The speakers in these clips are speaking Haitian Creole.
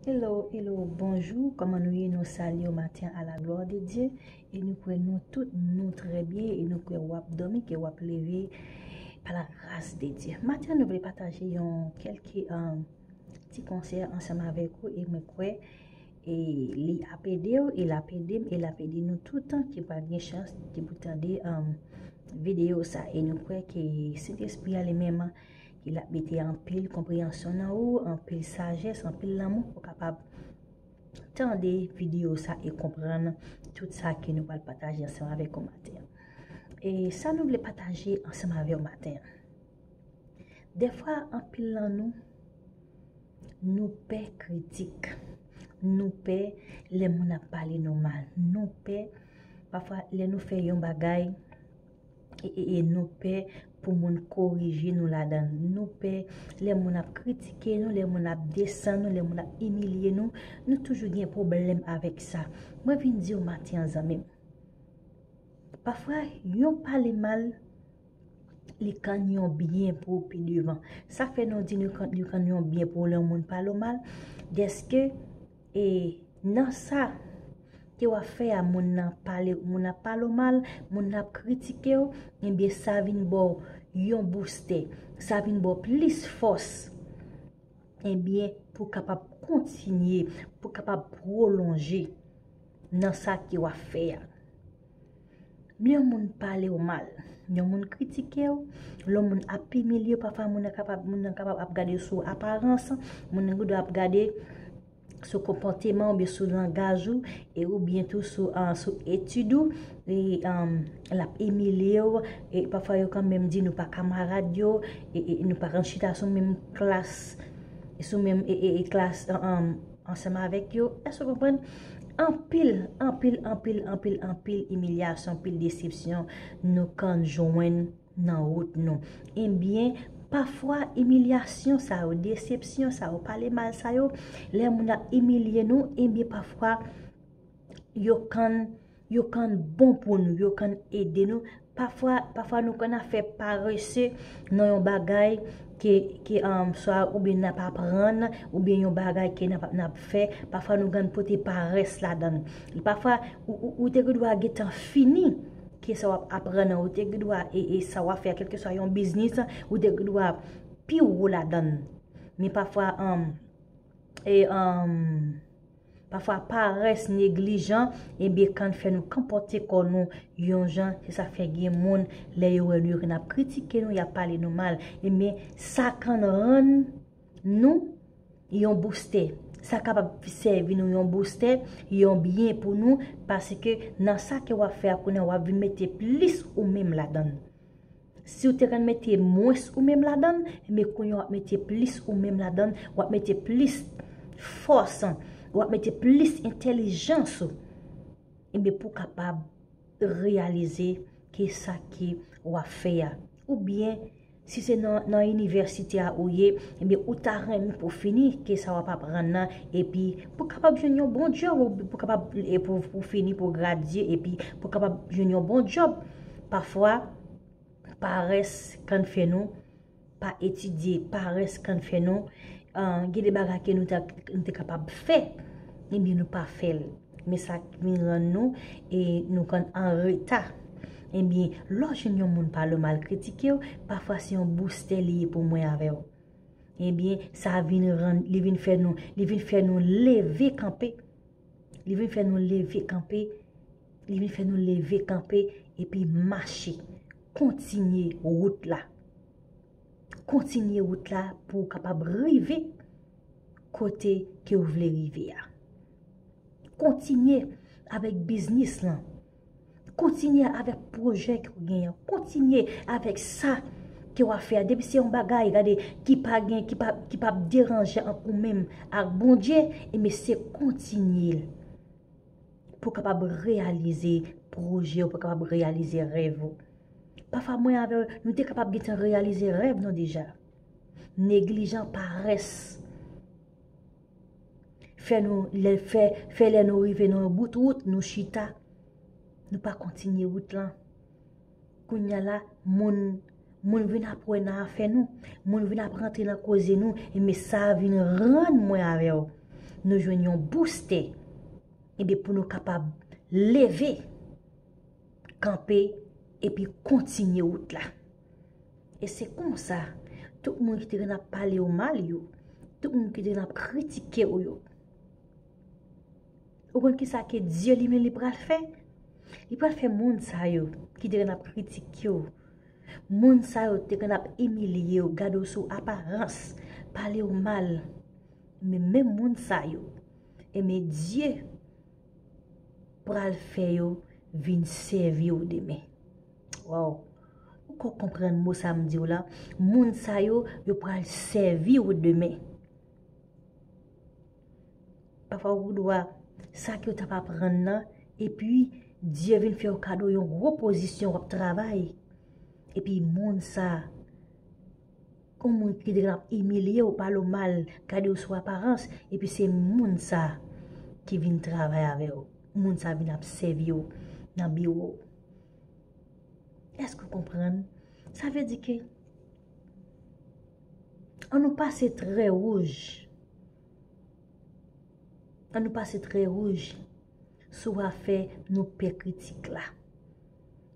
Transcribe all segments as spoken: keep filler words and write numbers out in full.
Hello, hello, bonjou, kòman nou ye? Nou salye w maten a la glwa de Dye, e nou kwè nou tout nou trè byen, e nou kwè w ap dòmi, ke w ap leve pa la gras de Dye. Maten an, nou vle pataje yon kèlke um, ti konsèy ansanm avèk ou, e mwen kwè e li ap ede w, e l ap ede m, e l ap ede nou tout ki pral gen chans ki pou tande um, videyo sa, e nou kwè ke Sentespri a li menm ki l ap mete anpil konpreyansyon nan ou, anpil sajès, anpil lanmou pou kapab tande videyo sa e konprann tout sa ke nou pral pataje ansanm avèk ou maten an. E sa nou vle pataje ansanm avè w maten an. Dèfwa, anpil nan nou, nou pè kritik. Nou pè lè moun ap pale nou mal. Nou pè, pafwa, lè nou fè yon bagay, e, e, e nou pè pou moun korije nou ladan l. Nou pè lè moun ap kritike nou, lè moun ap desann nou, lè moun ap imilye nou. Nou toujou gen pwoblèm avèk sa. Mwen vin di w maten an, zanmi m. Pafwa, yon pale mal, li konn yon byen pou ou pi devan. Sa fè nou di nou konn, li konn yon byen pou ou lè yon moun pale w mal. Dèske, e nan sa ke w ap fè a, moun nan pale, moun nan pale w mal, moun nan ap kritike w, ebyen sa vin ba w yon boustè, sa vin ba w plis fòs, ebyen pou w kapab kontinye, pou w kapab pwolonje nan sa ke w ap fè a. Lè yon moun pale w mal, yon moun kritike w, lè yon moun ap imilye w, pafwa moun nan kapab, moun nan kapab ap gade sou aparans, moun nan gendwa ap gade sou konpòteman oubyen sou langaj ou, e oubyen tou sou, ah, sou etid ou, e um, l ap imilye w, e pafwa yo kanmenm di nou pa kamarad yo, e, e nou pa konn chita sou menm klas, sou menm e, e, e klas, ah, ah, ansanm avèk yo. Èske w konprann? Anpil, anpil, anpil, anpil, anpil imilyasyon, anpil desepsyon nou konn jwenn nan wout nou. Ebyen, pafwa imilyasyon sa yo, desepsyon sa yo, pale mal sa yo, lè moun ap imilye nou, ebyen pafwa yo konn, yo konn bon pou nou, yo konn ede nou. Pafwa, pafwa nou konn ap fè parese nan yon bagay ke, ke um, swa oubyen n ap aprann, oubyen yon bagay ke n ap, n ap fè. Pafwa nou konn pote parès ladan l. Pafwa ou, ou, ou te gendwa gentan fini ke sa w ap aprann nan, ou te gendwa e, e sa w ap fè a, kèlkeswa yon biznis, ou te gendwa pi wo ladan l. Men pafwa, um, e, um, pafwa parès, neglijan, ebyen konn fè nou konpòte kò nou yon jan, se sa fè gen moun, lè yo wè nou, yo konn ap kritike nou, y ap pale nou mal. Ebyen sa konn rann nou yon boustè. Sa kapab sèvi nou yon boustè, yon byen pou nou, paske nan sa ke w ap fè a kounye a, w ap vin mete plis ou menm ladan l. Si w te konn mete mwens ou menm ladan l, ebyen kounye a w ap mete plis ou menm ladan l, w ap mete plis fòs, w ap mete plis entèlijans ou. Ebyen pou w kapab reyalize ke sa ke w ap fè a. Oubyen, si se nan, nan inivèsite a ou ye, ebyen, ou ta renmen pou fini ke sa w ap aprann nan, epi pou kapab jwenn yon bon djòb, ou pou kapab, e pou, pou fini, pou gradye, epi pou kapab jwenn yon bon djòb. Pafwa, parès konn fè nou pa etidye, parès konn fè nou, ah, gen de bagay ke nou ta, nou te kapab fè, ebyen nou pa fè l. Men sa vin rann nou, e nou konn an reta. Ebyen, lè w jwenn yon moun pale w mal, kritike w, pafwa se yon boustè li ye pou mwen avè w. Ebyen, sa vin rann, li vin fè nou, li vin fè nou leve kanpe. Li vin fè nou leve kanpe. Li vin fè nou leve kanpe epi mache. Kontinye wout la. Kontinye wout la pou w kapab rive kote ke w vle rive a. Kontinye avèk biznis lan. Kontinye avèk pwojè ke w genyen an. Kontinye avèk sa ke w ap fè a. Depi se yon bagay, gade, ki pa gen, ki pa, ki p ap deranje ant ou menm ak Bondye, ebyen se kontinye l. Pou w kapab reyalize pwojè w, pou w kapab reyalize rèv ou. Pafwa mwen avè w, nou te kapab gentan reyalize rèv nou deja. Neglijan, parès. Fè nou, lè, fè, fè lè nou rive nan yon bout wout, nou chita. Nou pa kontinye wout lan. Kounye a la, moun, moun vin ap wè nan afè nou. Moun vin ap rantre nan koze nou. Ebyen sa vin rann mwen avè w. nou jwenn yon boustè, ebyen pou nou kapab leve, kanpe, epi kontinye wout la. E se konsa, tout moun ki te gen ap pale w mal yo, tout moun ki te gen ap kritike w yo, ou konn kisa ke Dye li menm li pral fè? Li pral fè moun sa yo ki te gen ap kritike w, moun sa yo te gen ap imilye w, gade w sou aparans, pale w mal. Men menm moun sa yo, enben Dye pral fè yo vin sèvi w demen. Waw! Ou ko konprann mo sa m di w la? Moun sa yo, yo pral sèvi w demen. Pafwa ou dwa sa ke w t ap aprann nan, epi Dye vin fè w kado yon gwo pozisyon w ap travay. Epi moun sa, yon moun ki te gen ap imilye w, pale w mal, gade w sou aparans, epi se moun sa ki vin travay avè w. Moun sa vin ap sèvi w nan biwo w. Èske w konprann? Sa vle di ke an nou pase trè wouj. An nou pase trè wouj sou afè nou pè kritik la.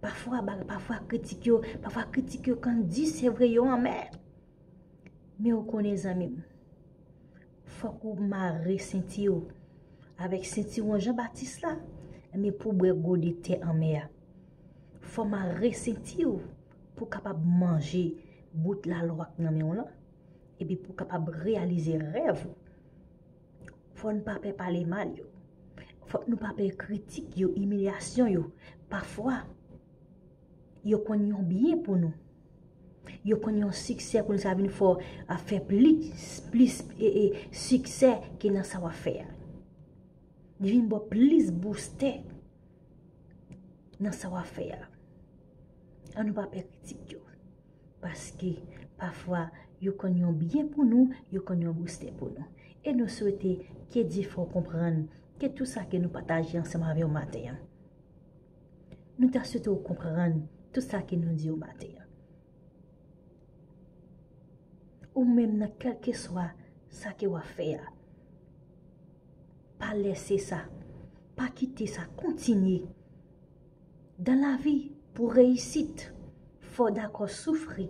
Pafwa, ba- pafwa kritik yo, pafwa kritik yo konn di, se vre yo anmè. Men ou konnen zanmi m, fòk ou mare senti w avèk sentiwon Jan Batis la, men pou bwè gode te anmè a. Fò mare senti w pou kapab manje bout lalwa k nan men w lan, epi pou kapab reyalize rèv ou. Fò n pa pè pale mal yo. Fòk nou pa pè kritik yo, imilyasyon yo. Pafwa, yo konn yon byen pou nou. Yo konn yon siksè pou nou, sa vin fè w ap fè plis, plis e, e, siksè ke nan sa w ap fè a. Li vin ba w plis boustè nan sa w ap fè a. An nou pa pè kritik yo. Paske pafwa, yo konn yon byen pou nou, yo konn yon boustè pou nou. E nou swete ke Dye fè w konprann ke tout sa ke nou pataje ansanm avè w maten an, nou ta swete w konprann tout sa ke nou di w maten an. Ou menm nan kèlkeswa sa ke w ap fè a, pa lèse sa, pa kite sa, kontinye. Dan lavi, pou reyisit, fò w dakò soufri.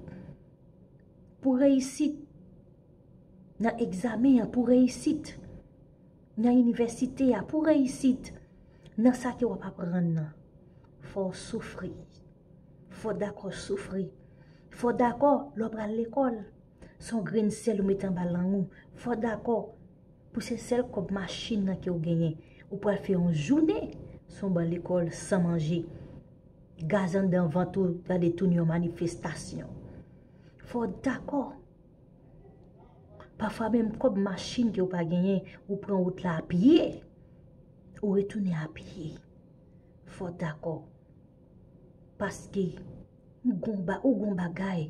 Pou reyisit nan egzamen an, pou reyisit nan inivèsite a, pou reyisit nan sa ke w ap aprann nan, fò w soufri. Fò w dakò soufri. Fò w dakò lè w pral lekòl, se yon grenn sèl ou mete anba lang ou. Fò w dakò pou se sèl kòb machin nan ke w genyen, ou pral fè yon jounen sou yon ban lekòl san manje. Gaz anndan vant ou gade tounen yon manifestasyon. Fò w dakò. Pafwa menm kòb machin ke w pa genyen, ou pran wout la a pye. Ou retounen a pye. Fò w dakò. Paske ou gon ba-, ou gon bagay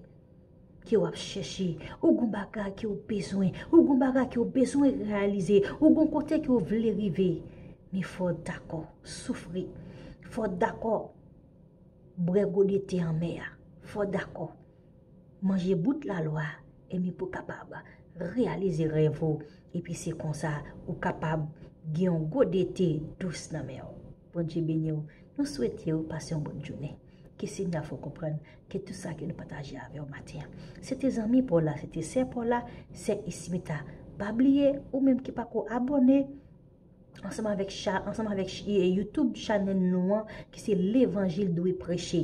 ke w ap chèche, ou gon bagay ke w bezwen, ou gon bagay ke w bezwen reyalize, ou gon kote ke w vle rive. Men fò w dakò soufri. Fò w dakò bwè gode te anmè a. Fò w dakò manje bout lalwa, enben pou w kapab reyalize rèv ou, epi se konsa ou kapab gen yon gode te dous nan men w. Bondye beni w. Nou swete w pase yon bòn jounen. Ke Senyè a fè w konprann ke tout sa ke nou pataje avè w maten an, se te zanmi pa w la, se te sè pa w la, sè Ismita. Pa bliye, ou menm ki pako abòne ansanm avèk cha-, ansanm avèk ch-, e, YouTube chanèl nou an, ki se Levanjil Dwe Preche.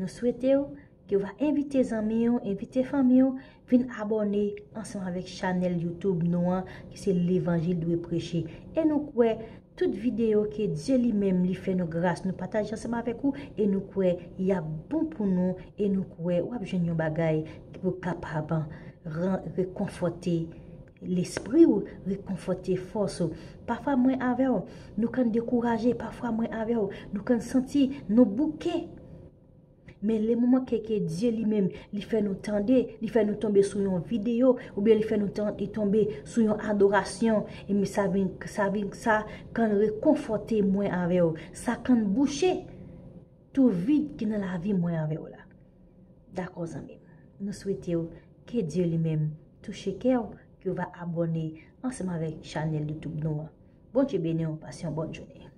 Nou swete w ke w va envite zanmi w, envite fanmi w, vin abòne ansanm avèk chanèl YouTube nou an, ki se Levanjil Dwe Preche. E nou kwè tout videyo ke Dye li menm li fè nou gras, nou pataje ansanm avèk ou, e nou kwè y ap bon pou nou, e nou kwè w ap jwenn yon bagay ki pou kapab ran-, rekonfòte lespri w, rekonfòte fòs ou. Pafwa mwen avè w, nou konn dekouraje, pafwa mwen avè w, nou konn santi nou bouke. Men le moman ke, ke Dye li menm, li fè nou tande, li fè nou tonbe sou yon videyo, oubyen li fè nou tan-, li tonbe sou yon adorasyon, e men sa vin, sa vin, sa konn rekonfòte mwen avè w. Sa konn bouche tou vid ki nan lavi mwen avè w la. Dakò, zanmi m. Nou swete w ke Dye li menm touche kè w, yo va abòne ansanm avèk chanèl YouTube nou an. Bondye beni w, pase yon bòn jounen.